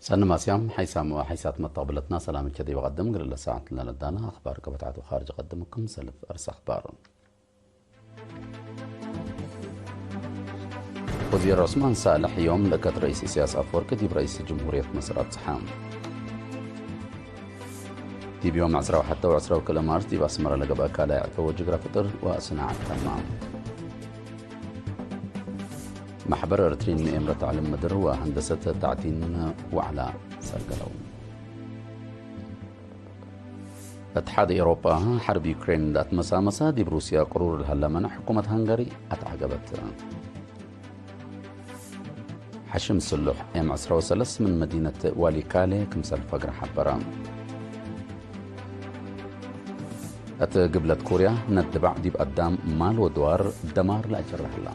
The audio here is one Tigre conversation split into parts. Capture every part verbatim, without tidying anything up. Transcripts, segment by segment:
ሰኒ ማስያም ሓይሳም ወሓይሳት መተቅብለትና ሰላምከ ዲብ ቀድም፣ እግል ለሳዕት ለነዳና አኽባር ከበታዕት ወኻርጅ ቀድምኩም ሰልፍ አርስ አኽባር። ወዚር ዑስማን ሳልሕ ዮም ለእከት ረኢስ ኢሳያስ አፈወርቂ ዲብ ረኢስ ጅምሁርየት መስር አብጽሐ። ዲብ ዮም ዕስራ ወሐተ ወዕስራ ወክልኤ ማርስ ዲብ አስመረ ለገብአ ካልኣይ ዕፌ ወጅግረ ፍጥር ወስናዐት ተማ። መሕበር ኤረትርዪን ምኤምረት ዕልም ምድር ወሀንደሰት ተዕዲን ወዕላ ሰገለው። እትሓድ ኤውሮጳ ሐርብ ዩክሬን እንደ አትመሳመሰ፣ ዲብ ሩስያ ቅሩር ለሀለ መነ ሕኩመት ሃንጋሪ አትዐገበት። ሐሽም ስሉሕ ኤም ዕስራ ወሰለስ ምን መዲነት ዋሊካሌ ክምሰል ፈግረ ሐበረ። እት ግብለት ኮርያ ነድባዕ ዲብ አዳም ማል ወድዋር ደማር ለአጀረ ህላ።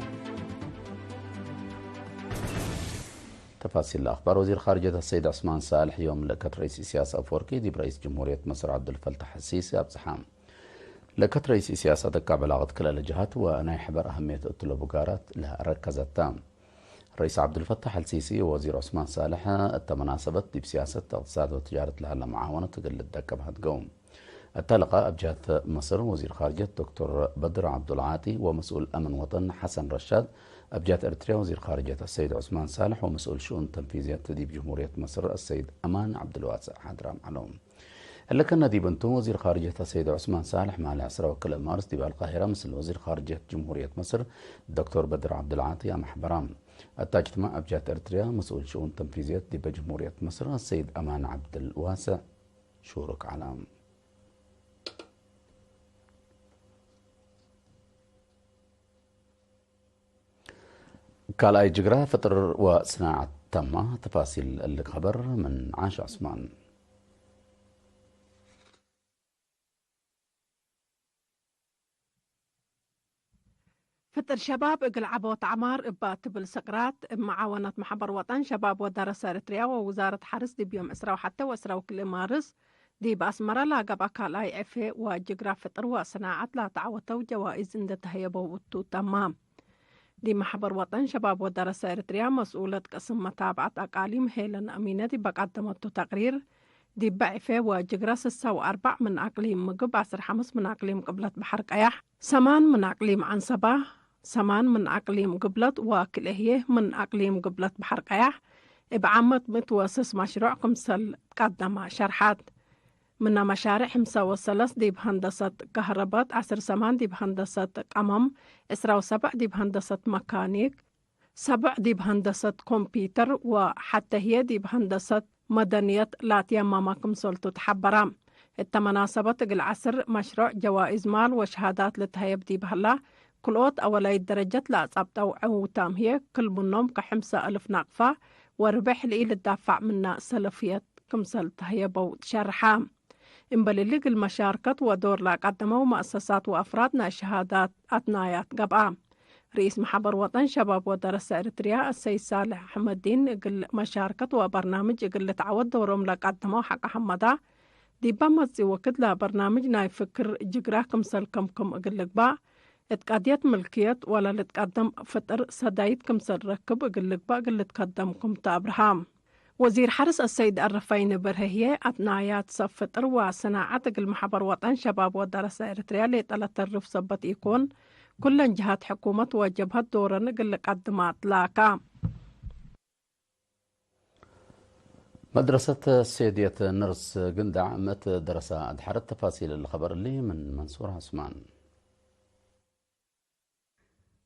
ተፋሲል ለአኽባር። ወዚር ኻርጀት አሰይድ ዑስማን ሳልሕ ዮም ለእከት ረኢስ ኢሳያስ አፈወርቂ ዲብ ረኢስ ጅምሁርየት መስር ዐብዱልፈታሕ አልሲሲ አብጽሐ። ለእከት ረኢስ ኢሳያስ አተካዕ ዕላቀት ክልኤ ጀሃት ወናይ ሕበር አህምየት እቱ ለቡ ጋራት ለረከዘት ተ። ረኢስ ዐብዱልፈታሕ አልሲሲ ወወዚር ዑስማን ሳልሕ እተ መናሰበት ዲብ ሲያሰት፣ እቅትሳድ ወትጃረት ለሀለ መዓወነት እግል ልትደቀብ ሀድገው። እተ ለቃእ እብ ጀህት መስር ወዚር ኻርጀት ዶክቶር በድር ዐብዱልዓጢ ወመስኡል አምን ወጠን ሐሰን ረሻድ፣ እብ ጀህት ኤረትርያ ወዚር ኻርጀት አሰይድ ዑስማን ሳልሕ ወመስኡል ሽኡን ተንፊዝየት ዲብ ጅምሁርየት መስር አሰይድ አማን ዐብዱልዋስዕ ሓድራም ዐለው። እለ ከነ ዲብ እንቱ፣ ወዚር ኻርጀት አሰይድ ዑስማን ሳልሕ ማሌ ዕስራ ወክልኤ ማርስ ዲብ አልቃሂረ ምስል ወዚር ኻርጀት ጅምሁርየት መስር ዶክቶር በድር ዐብዱልዓጢ አመሕበራ። እተ እጅትማዕ እብ ጀህት ኤረትርያ መስኡል ሽኡን ተንፊዝየት ዲበ ጅምሁርየት መስር አሰይድ አማን ዐብዱልዋስዕ ሹሩክ ዐለ። ካልኣይ ጅግረ ፍጥር ወስናዐት ተማ። ተፋሲል እሊ ኸበር ምን ዓሽ ዑስማን። ፍጥር ሸባብ እግል ዐቦት ዐማር እባ ትብል ሰቅራት፣ እብ መዓወነት መሕበር ወጠን ሸባብ ወደረሰ ኤረትርያ ወውዛረት ሐርስ ዲብ ዮም ዕስራ ወሐተ ወዕስራ ወክልኤ ማርስ ዲብ አስመረ ለገብአ ካልኣይ ዕፌ ወጅግረ ፍጥር ወሰናዐት ለአትዐወተው ጀዋኢዝ እንዴ ተህየበው እቱ ተማ። ዲብ መሕበር ወጠን ሸባብ ወደረሰ ኤረትርያ መስኡለት ቅስም መታብዐት አቃሊም ሄለን አሚነ ዲበ ቀደመቱ ተቅሪር፣ ዲበ ዕፌ ወጅግረ ስሳ ወአርበዕ ምን አቅሊም ምግብ፣ ዐስር ሐምስ ምን አቅሊም ቅብለት በሐር ቀያሕ፣ ሰማን ምን አቅሊም ዐንሰባ፣ ሰማን ምን አቅሊም ግብለት ወክልኤ ህዬ ምን አቅሊም ግብለት በሐር ቀያሕ፣ እብ ዓመት ምእት ወስስ መሽሩዕ ክምሰል ቀደመ ሸርሐት። ምነ መሻርዕ፣ ሕምሳ ወሰለስ ዲብ ሀንደሰት ከህረበት፣ ዐስር ሰማን ዲብ ሀንደሰት ቀመም፣ ዕስራ ወሰብዕ ዲብ ሀንደሰት መካኒክ፣ ሰብዕ ዲብ ሀንደሰት ኮምፒተር ወሐተ ህዬ ዲብ ሀንደሰት መደንየት ላትየመመ ክምሰልቱ ተሐበረ። እተ መናሰበት እግል ዐስር መሽሮዕ ጀዋኢዝ ማል ወሸሃዳት ልትሀየብ ዲብ ሀላ፣ ክልኦት አወላይት ደረጀት ለአጸብጠው ዕውታም ህዬ፣ ክል ምኖም ከሕምሰ እልፍ ናቅፋ ወርብሕ ለኢልዳፋዕ ምነ ሰለፍየት ክምሰል ተህየበው ትሸርሐ። እምበል እሊ፣ እግል መሻርከት ወዶር ለአቀደመው መአሰሳት ወአፍራድ ናይ ሸሃዳት አትናያት ገብአ። ርኢስ መሕበር ወጠን ሸባብ ወደረሰ ኤረትርያ አሰይድ ሳልሕ አሕመዲን፣ እግል መሻርከት ወበርናምጅ እግል ልትዐወት ዶሮም ለቀደመው ሐቀ ሐመዳ፣ ዲበ መጽኢ ወክድ ለበርናምጅ ናይ ፍክር ጅግራ ክምሰል ከምክም እግል ልግባእ፣ እት ቀድየት ምልክየት ወለልትቀደም ፍጥር ሰዳይት ክምሰል ረክብ እግል ልግባእ እግል ልትከደም ክም ቱ አብርሃ። ወዚር ሐርስ አሰይድ አረፋይነ በርሀ ህዬ፣ አትናያት ሰብ ፍጥር ወሰናዐት እግል መሕበር ወጠን ሸባብ ወደረሰ ኤረትርያ ሌጠ ለተርፍ ሰበት ኢኮን፣ ኩለን ጀሃት ሕኩመት ወጀብሀት ዶረን እግል ልቀድማ አትላካ። መድረሰት ሴድየት ነርስ ግንዳዕ ምእት ደረሳ አድሐረት። ተፋሲል እሊ ኸበር እሊ ምን መንሱር ዑስማን።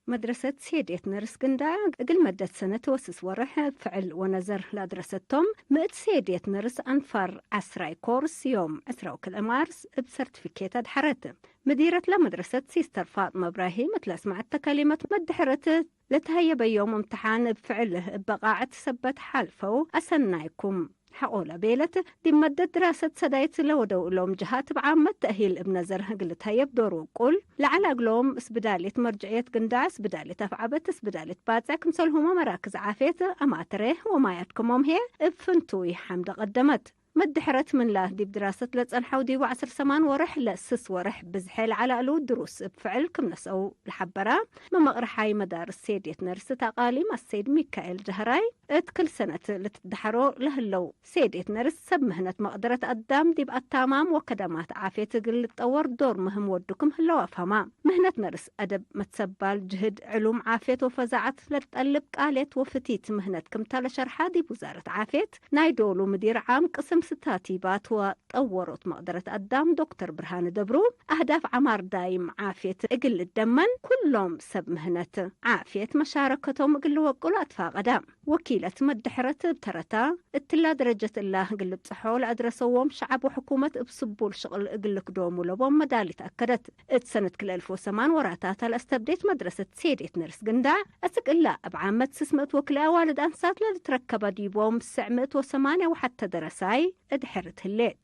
መድረሰት ሴድየት ነርስ ግንዳዕ እግል መደት ሰነት ወስስ ወርሕ ፍዕል ወነዘር ለአድረሰቶም ምእት ሴድየት ነርስ አንፋር ዐስራይ ኮርስ ዮም ዕስራ ወክልኤ ማርስ እብ ሰርቲፊኬት አድሐረት። ምዲረት ለመድረሰት ሲስተር ፋጥመ እብራሂም እት ለአስመዐተ ከሊመት መድሕረት፣ ለተሀየበዮም እምትሓን እብ ፍዕል እበ ቃዕት ሰበት ሓልፈው አሰናይኩም ሐቆለ ቤለት። ዲብ መደት ድራሰት ሰዳይት ለወደው እሎም ጀሃት እብ ዓመት ተእሂል እብ ነዘር እግል ልትሀየብ ዶር ውቁል ለዐለ እግሎም፣ እስብዳልየት መርጅዕየት ግንዳዕ፣ እስብዳልየት አፍዐበት፣ እስብዳልየት ባጽዕ ክምሰልሁመ መራክዝ ዓፍየት፣ አማትረ ወማያት ክሞም ህዬ እብ ፍንቱይ ሐምደ ቀደመት። መድሕረት ምንላ፣ ዲብ ድራሰት ለጸንሐው ዲቡ ዐስር ሰማን ወርሕ ለስስ ወርሕ ብዝሐ ለዐለ እሉ ድሩስ እብ ፍዕል ክም ነስአው ለሐበራ መመቅርሓይ መዳርስ ሴድየት ነርስ ተቃሊም አሰይድ ሚካኤል ጀህራይ፣ እት ክል ሰነት ልትደሐሮ ለህለው ሴዴት ነርስ፣ ሰብ ምህነት መቅደረት አዳም ዲብ አታማም ወከደማት ዓፍየት እግል ልትጠወር ዶር ምህም ወዱ ክም ህለው አፍሀማ። ምህነት ነርስ አደብ መትሰባል፣ ጅህድ፣ ዕሉም፣ ዓፍየት ወፈዛዐት ለትጠልብ ቃልየት ወፍቲት ምህነት ክምታ ለሸርሐ ዲብ ውዛረት ዓፍየት ናይ ዶሉ ምዲር ዓም ቅስም ስታቲባት ወ ጠወሮት መቅደረት አዳም ዶክተር ብርሃነ ደብሩ፣ አህዳፍ ዐማር ዳይም ዓፍየት እግል ልደመን፣ ኩሎም ሰብ ምህነት ዓፍየት መሻረከቶም እግል ልወቅሉ አትፋቀዳ። ወኪለት መድሕረት እብ ተረታ፣ እትላ ደረጀት እላ እግል ልብጽሖ ለአድረሰዎም ሸዐብ ወሕኩመት እብ ስቡል ሽቅል እግል ልክዶሙ ለቦም መዳሊት አከደት። እት ሰነት ክልኤ አልፍ ወሰማን ወራታታ ለአስተብዴት መድረሰት ሴዴት ነርስ ግንዳዕ፣ አስክ እላ እብ ዓመት ስስ ምእት ወክልኤ አዋልድ አንሳት ለልትረከበ ዲቦም ስዕ ምእት ወሰማንያ ወሐተ ደረሳይ እድሕርት ህሌት።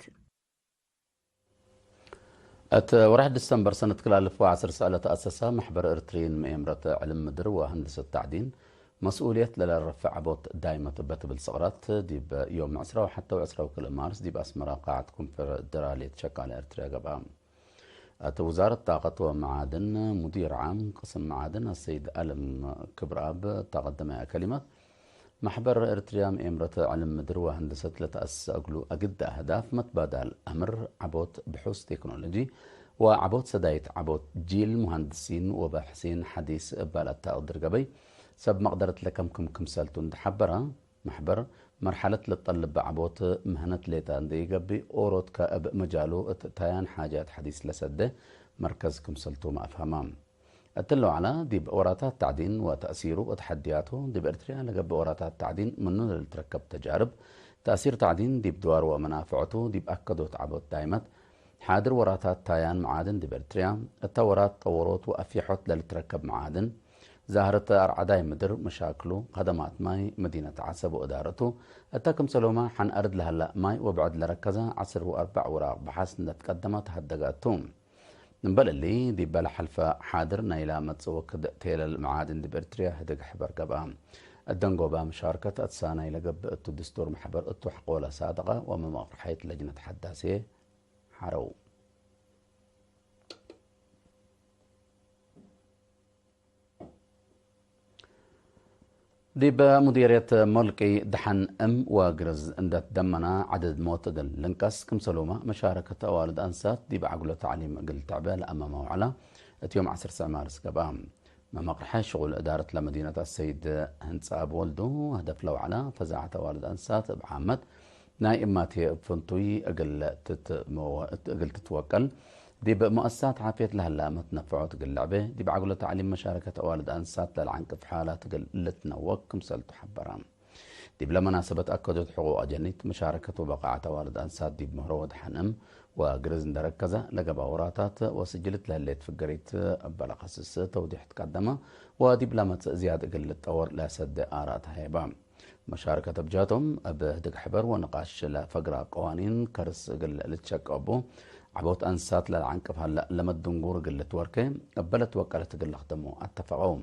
እት ወርሕ ዲሰምበር ሰነት ክልኤ አልፍ ወዐስር ሰእለ ተአሰሰ መሕበር ኤርትርዪን ምኤምረት ዕልም ምድር ወሀንድሰት ተዕዲን መስኡልየት ለለረፍዕ ዐቦት ዳይመት እበ ትብል ሰቅራት፣ ዲብ ዮም ዕስራ ወሐተ ወዕስራ ወክልኤ ማርስ ዲብ አስመረ ቃዐት ኮንፌደራልየት ሸቃለ ኤርትርያ ገብአ። እት ውዛረት ጣቀት ወመዓድን ሙዲር ዓም ቅስም መዓድን አሰይድ አለም ክብረአብ እተ ቀደመ ከሊመት፣ መሕበር ኤርትርያ ምኤምረት ዕልም ምድር ወሀንድሰት ለተአሰሰ እግሉ አግደ አህዳፍ መትባዳል አምር፣ ዐቦት ብሑስ ቴክኖሎጂ ወዐቦት ሰዳይት ዐቦት ጂል ሙሀንድሲን ወባሕሲን ሐዲስ እባል አተአቅድር ገበይ ሰብ መቅደረት ለከምክም ክምሰልቱ እንደ ሐበረ፣ መሕበር መርሐለት ለትጠልብ ዐቦት ምህነት ሌጠ እንዴ ኢገብእ፣ ኦሮት ከእብ መጃሉ እት ታያን ሓጃት ሐዲስ ለሰደ መርከዝ ክምሰልቱመ አፍሀመ። እትለ ወዐለ፣ ዲብ ወራታት ተዕዲን ወተእሲሩ ወተሐድያቱ፣ ዲብ ኤርትርያ ለገብእ ወራታት ተዕዲን ምኑ ለልትረከብ ተጃርብ፣ ተእሲር ተዕዲን ዲብ ድዋሩ ወመናፍዐቱ ዲብ አከዶት ዐቦት ዳይመት፣ ሓድር ወራታት ታያን መዓድን ዲብ ኤርትርያ፣ እተ ወራት ጠወሮት ወአፍየሖት ለልትረከብ መዓድን፣ ዛህረት አርዐዳይ ምድር፣ መሻክሉ፣ ከደማት ማይ፣ መዲነት ዐሰብ ወእዳረቱ፣ እተ ክምሰሎመ ሐን አርድ ለሀላ ማይ ወብዕድ ለረከዘ ዐስር ወአርበዕ ውራቅ በሐስ እንደ ትቀደመ ተሀደገ እቱ። እምበል እሊ፣ ዲበ ለሐልፈ ሓድር ናይላ መጽእ ወክድ ቴለል መዓድን ዲብ ኤርትርያ ህድግ ሕበር ገብአ። እደንጎባ መሻርከት አትሳናይ ለገብእ እቱ ድስቱር መሕበር እቱ ሐቆለ ሳደቀ ወመመቅርሐይት ለጅነት ሐዳሴ ሐረው። ዲብ ሙዲርየት ሞልቂ ደሐን እም ወግርዝ እንደ ትደመና ዐደድ ሞት እግል ልንቀስ ክምሰሉመ መሻረከት አዋልድ አንሳት ዲብ ዐግሎ ተዕሊም እግል ትዕበ ለአመመ ወዐላ እት ዮም ዐስር ሰዕ ማርስ ገብአ። መመቅርሐ ሽቁል እዳረት ለመዲነት አሰይድ ህንጻብ ወልዱ፣ ህደፍ ለወዐላ ፈዛዐት አዋልድ አንሳት እብ ዓመት ናይ እማቴ እብ ፍንቱይ እግል ትትመወ-፣ እግል ትትወቀል፣ ዲብ ሙአሰሳት ዓፍየት ለሀላ መትነፈዖት እግል ልዕቤ፣ ዲብ ዐግሎ ተዕሊም መሻረከት አዋልድ አንሳት ለልዐንቅፍ ሓላት እግል ልትነወቅ ክምሰልቱ ሐበረ። ዲብለ መናሰበት አከዶት ሕቁቅ አጀኒት፣ መሻረከት ወበቃዐት አዋልድ አንሳት ዲብ ምህሮ ወደሐን እም ወግርዝ እንደ ረከዘ፣ ለገብአ ወራታት ወስጅልት ለህሌት ፍገሪት እበ ለከስስ ተውዲሕ ትቀደመ፣ ወዲብለ መጽእ ዝያድ እግል ልትጠወር ለሰዴ አራእ ተሀየበ። መሻርከት እብ ጀህቶም፣ እብ ህድግ ሕበር ወንቃሽ ለፈግራ ቀዋኒን ከርስ እግል ልትሸቀቡ፣ ዐቦት አንሳት ለለዐንቅፍ ሀለ ለመት ድንጉር እግል ልትወርኬ፣ እበ ለትወቀለት እግል ለክደሞ አተፈቀው።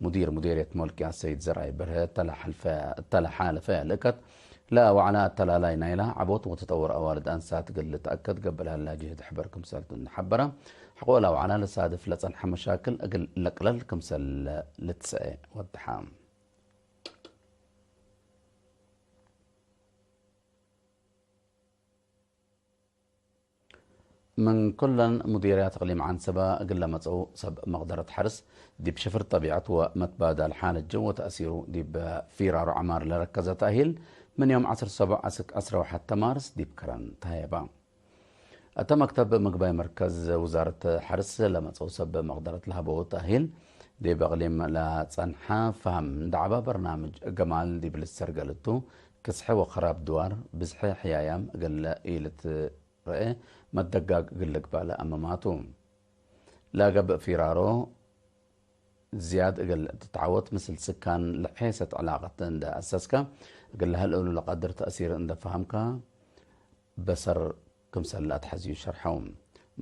ሙዲር ሙዲርየት ሞልቅያ ሰይድ ዘርአይ በርሀ፣ እተ ለሐልፈ፣ እተ ለሓለፈ ልእከት ለወዕላ አተላላይ ናይላ ዐቦት ወተጠውር አዋልድ አንሳት እግል ልትአከድ ገብእ ለሀላ ጅህድ ሕበር ክምሰልቱ እንደ ሐበረ፣ ሕቆ ለወዕላ ለሳድፍ ለጸንሐ መሻክል እግል ለቅለል ክምሰል ልትሰኤ ወደሐ። ምን ኩለን ሙዲርያት እቅሊም ዐንሰበ እግል ለመጽኡ ሰብ መቅደረት ሐርስ፣ ዲብ ሽፍር ጠቢዐት ወመትባዳል ሓለት ጀው ወተእሲሩ ዲብ ፊራሩ ዐማር ለረከዘ ተእሂል፣ ምን ዮም ዐስር ሰቡዕ አስክ ዐስር ወሐተ ማርስ ዲብ ከረን ተሀየበ። እተ መክተብ ምግባይ መርከዝ ውዛረት ሐርስ ለመጽኡ ሰብ መቅደረት ለሀበው ተእሂል፣ ዲብ እቅሊም ለጸንሐ ፈሀም እንደ ዐበ በርናምጅ ገማል ዲብ ልትሰርገል እቱ፣ ክስሐ ወከራብ ድዋር፣ ብዝሐ ሕያያም እግል ኢልትረኤ መደጋግ እግል ልግባእ ለአመማቱ። ለገብእ ፊራሮ ዝያድ እግል ትትዓወት ምስል ስካን ለሔሰት ዕላቀት እንደ አሰስከ፣ እግል ለሀልእሉ ለቀድር ተእሲር እንደ ፈሀምከ፣ በሰር ክምሰል ለአትሐዝዩ ሸርሐው።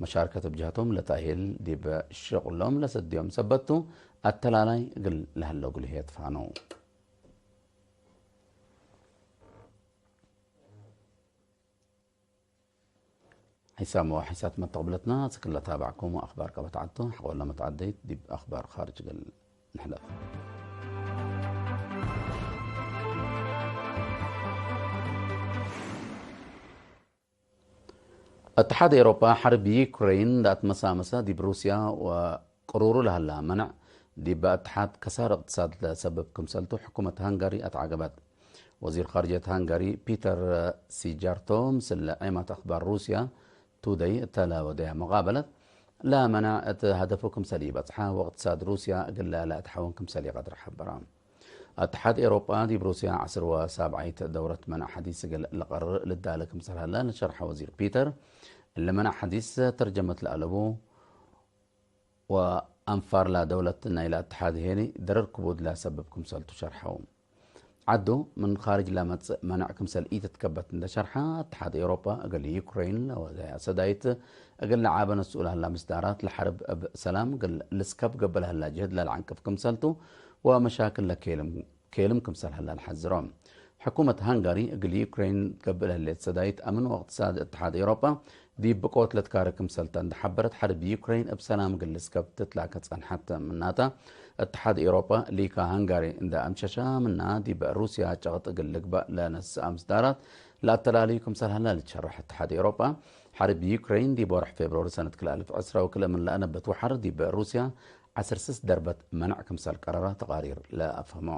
መሻርከት እብ ጀህቶም ለተእሂል ዲብ ሽቅሎም ለሰድዮም ሰበት ቱ፣ አተላላይ እግል ለሀለው ግልህየት ፋነው። ሒሳም ወሒሳት መተቅብለትና፣ አስክ ለታብዐኩም ወአክባር ቀበት ዐድቱ፣ ሐቆለ መትዐደይት ዲብ አክባር ካርጅ እግል ንሕለፍ። እትሓድ ኤውሮጳ ሐርብ ዩክሬን ለአትመሳመሰ ዲብ ሩስያ ወቅሩሩ ለሀላ መንዕ፣ ዲብ እትሓድ ከሳር እቅትሳድ ለሰብብ ክምሰልቱ ሕኩመት ሃንጋሪ አትዓገበት። ወዚር ካርጅየት ሃንጋሪ ፒተር ሲጃርቶ ምስል ዔማት አክባር ሩስያ ቱደይ እተ ለወደያ መቃበለት፣ ለመንዕ እት ሀደፉ ክምሰል ኢበጽሐ ወእቅትሳድ ሩስያ እግለ ለአትሐውን ክምሰል ኢቀድር ሐበረ። አትሓድ ኤውሮጳ ዲብ ሩስያ ዐስር ወሳብዓይት ደውረት መንዕ ሐዲስ እግል ለቀርር ልዳለ ክምሰል ሀለ ለሸርሐ ወዚር ፒተር፣ እሊ መንዕ ሐዲስ ተርጀመት ለአለቡ ወአንፋር ለደውለት ናይለ አትሓድ ሄኒ ደረር ክቡድ ለሰብብ ክምሰልቱ ሸርሐው። ዐዱ ምን ካርጅ ለመጽእ መንዕ ክምሰል ኢትትከበት እንደ ሸርሐ፣ አትሓድ ኤውሮጳ እግል ዩክሬን ለወደያ ሰዳይት እግል ለዓበ ነስኡ ለሀላ ምስዳራት ለሐርብ እብ ሰላም እግል ልስከብ ገብእ ለሀላ ጅህድ ለለዐንቅፍ ክምሰልቱ ወመሻክል ለኬልም ኬልም ክምሰል ሀላ ለሐዝሮ። ሕኩመት ሃንጋሪ እግል ዩክሬን ትገብእ ለህሌት ሰዳይት አምን ወእቅትሳድ እትሓድ ኤውሮጳ ዲብ ብቆት ለትካረ ክምሰልተ እንደ ሐበረት፣ ሐርብ ዩክሬን እብ ሰላም እግል ልስከብ ትትላከ ጸንሐት። ምናተ፣ እትሓድ ኤውሮጳ ሊካ ሃንጋሪ እንደ አምሸሻ ምና ዲብ ሩስያ ጨቅጥ እግል ልግበእ ለነስአ ምስዳራት ለአተላልዩ ክምሰል ሀላ ልትሸረሕ። እትሓድ ኤውሮጳ ሐርብ ዩክሬን ዲብ ወርሕ ፌብሩዋሪ ሰነት ክልኤ አልፍ ዕስራ ወክልኤ ምን ለአነበት ወሐር ዲብ ሩስያ ዐስር ስስ ደርበት መንዕ ክምሰል ቀረረ ተቃሪር ለአፍህሞ።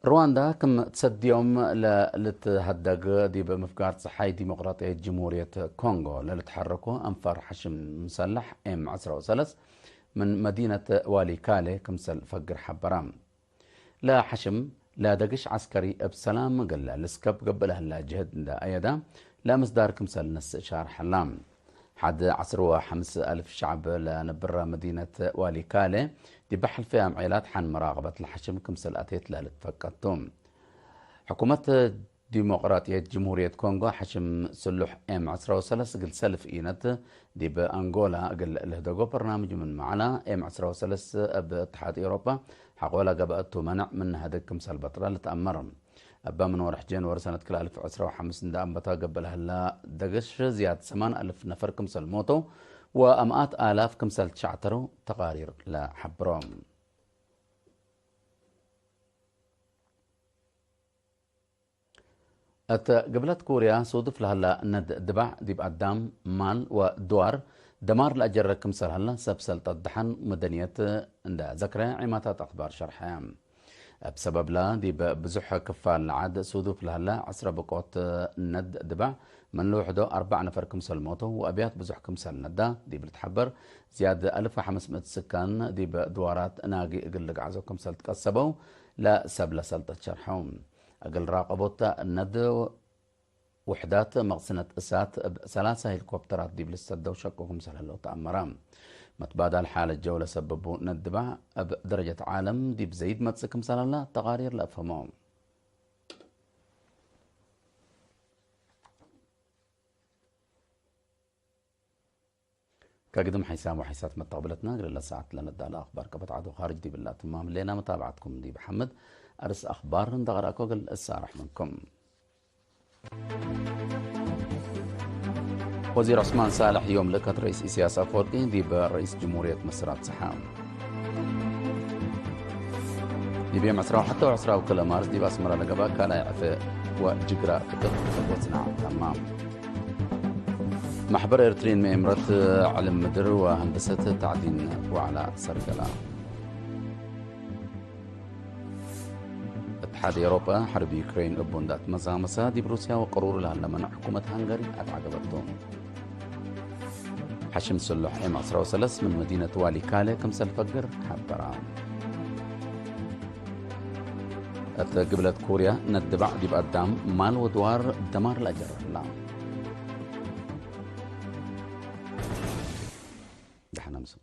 ሩዋንዳ ክም ትሰድዮም ለልትሀደግ ዲብ ምፍጋር ጸሓይ ዲሞቅራጥየት ጅምሁርየት ኮንጎ ለልትሐረኮ አንፋር ሐሽም ምሰለሕ ኤም ዐስራ ወሰለስ ምን መዲነት ዋሊካሌ ክምሰል ፈግር ሐበራ። ለሐሽም ለደግሽ ዐስከሪ እብ ሰላም እግል ልስከብ ገብእ ለህላ ጅህድ እንደ አየዳ ለምስዳር ክምሰል ነስእ ሻርሕ ሀላ። ሐድ ዐስር ወሐምስ አልፍ ሸዕብ ለነብረ መዲነት ዋሊካሌ ዲብ ሐልፈ አምዔላት ሐን መራቀበት ለሐሽም ክምሰል አቴት ለልትፈቀድ ቱ። ሕኩመት ዲሞቅራጥየት ጅምሁርየት ኮንጎ ሐሽም ስሉሕ ኤም ዐስራ ወሰለስ እግል ሰልፍ ኢነት ዲብ አንጎላ እግል ልህደጎ በርናምጅ ምን መዓላ፣ ኤም ዐስራ ወሰለስ እብ እትሓድ ኤውሮጳ ሐቆ ለገብአቱ መነዕ ምን ነሀድግ ክምሰል በጥረ ልትአመር። እበ ምን ወርሕ ጀንወሪ ሰነት ክልኤ አልፍ ዕስራ ወሐምስ እንደ አንበታ ገብእ ለህላ ደግሽ ዝያድ ሰማን አልፍ ነፈር ክምሰል ሞተው ወአምኣት አላፍ ክምሰል ትሸዕተረው ተቃሪር ለሐብሮ። እት ግብለት ኩርያ ሱዱፍ ለሀላ ነድ ድባዕ ዲብ አዳም፣ ማል ወድዋር ደማር ለአጀረ ክምሰል ሀላ ሰብ ሰልጠት ደሐን መደንየት እንደ ዘክረ ዒማታት አክባር ሸርሐ። እብ ሰበብላ ዲብ ብዙሕ ክፋል ለዐድ ሱዱፍ ለሀላ ዐስረ ብቆት ነድ ድባዕ ምን ልውሕዶ አርበዕ ነፈር ክምሰል ሞተው ወአብያት ብዙሕ ክምሰል ነዳ ዲብ ልትሐበር ዝያድ አልፍ ወሐምስ ምእት ስካን ዲብ ድዋራት ናጊ እግል ልግዓዞ ክምሰል ትቀሰበው ለሰብለ ሰልጠት ሸርሐው። እግል ራቀቦት ነድ ውሕዳት መቅስነት እሳት እብ ሰላሳ ሄሊኮፕተራት ዲብ ልሰደው ሸቁ ክምሰል ህለው ተአመረ። መትባዳል ሓለት ጀው ለሰብቡ ነድ ድባዕ እብ ደረጀት ዓለም ዲብ ዘይድ መጽእ ክምሰል ሀላ ተቃሪር ለአፍህሞ። ከግድም ሐይሳም ወሐይሳት መተቅብለትና እግል ለሰዓት ለነዳለ አኽባር ቀበት ዐዶ ካርጅ ዲብላ ትማም ሌና መታብዓትኩም ዲብ ሐምድ። አርስ አኽባር እንተ ቀረእኮ እግል እሳረሕ ምንኩም። ወዚር ዑስማን ሳልሕ ዮም ልእከት ረኢስ ኢሳያስ አፈወርቂ ዲብ ረኢስ ጅምሁርየት ምስር አብጽሐ። ዲብ ዮም ዕስራ ወሐተ ወዕስራ ወክልኤ ማርስ ዲብ አስመረ ለገብአ ካልኣይ ዕፌ ወጅግራ ክጥፍ ወጽናዕ ተማም። ማሕበር ኤርትርይን ምኤምረት ዕልም ምድር ወሀንደሰት ታዕዲን ወዕላ ሰርገላ። እትሓድ ኤውሮጳ ሐርብ ዩክሬን እቡ እንደ አትመሳመሰ ዲብ ሩስያ ወቅሩሩ ለሀለ መነዕ ሕኩመት ሃንጋሪ አትዓገበቱ። ሐሽም ስሉሕ ኤም ዐስራ ወሰለስ ምን መዲነት ዋሊካለ ክምሰል ፈግር ሐበራ። እት ግብለት ኩርያ ነድባዕ ዲብ አዳም ማል ወድዋር ደማር ለአጀረ ህላ። ደሐን አምሱ።